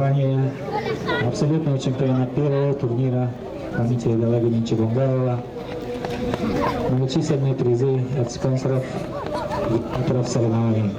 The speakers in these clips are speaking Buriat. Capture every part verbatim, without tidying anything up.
Абсолютного чемпиона первого турнира по фамилии Далаева Геннадия Гунгаева. Многочисленные призы от спонсоров и патронов соревнований.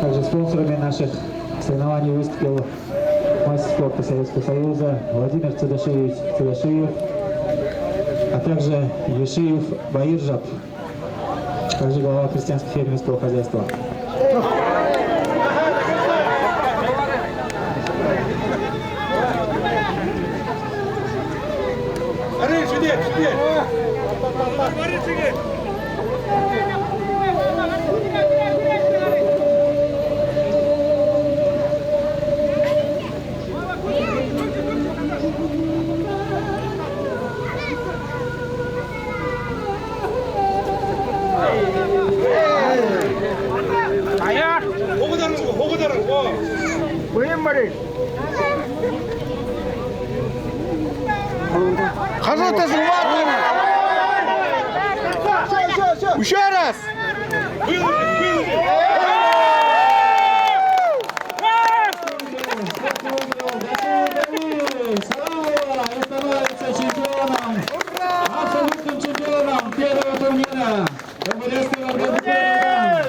Также спонсорами наших соревнований выступил мастер спорта Советского Союза Владимир Цедашиевич Цедашиев, а также Ешиев Баиржап, также глава крестьянско-фермерского хозяйства. Хажууда суугаад. Ещё раз. Становится чемпионом, абсолютным чемпионом первого турнира по бурятским организациям.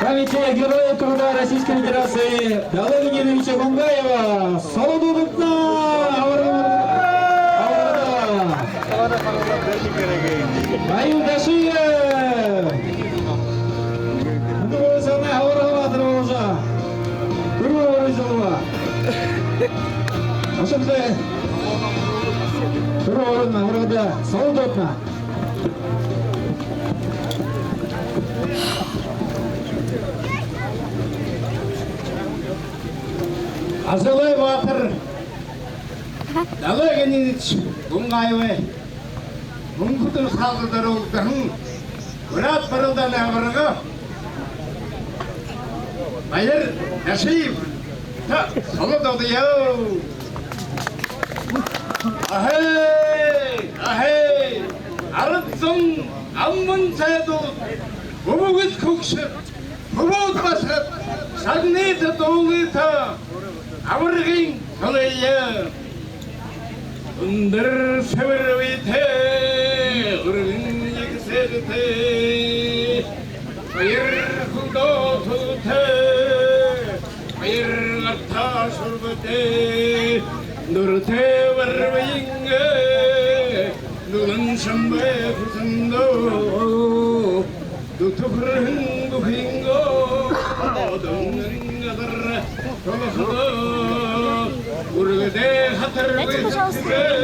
Памяти Героя Труда Российской Федерации Далаева Геннадия Гунгаева. Соло дуудалтна. Абарга, абарга. Баяр Дашиев. Мүнөө саана абарга баатар болжо. Түрүү оройжолба. Ашамтай. Түрүү оройно, абарга. Соло дуудалтна. Ажалай баатар Далай Геннадьевич Гунгаевай мүнхэ халхатар үлдэһэн буряад барилдаанай абарга Баяр Дашиев. Та соло дуудая. Аһай, аһай, арад зон, аман зайдууд, үбгэд хүгшэд, хүбүүд басагад, шагныта, дуулыта, абаргын солоё. Үндэр сэбэр бэетэй, үргэн ехэ сэлтэй, хоёр хүлдөө түлтэй, хоёр гартаа шүлбэтэй, дүртэй барбаянгаа, дүлэн шамбай хүсэндөө, дүтэ хүрхэн бүхынгөө, дүнгэн газар толоходоо, үргэдэй хатар бэшэгээ,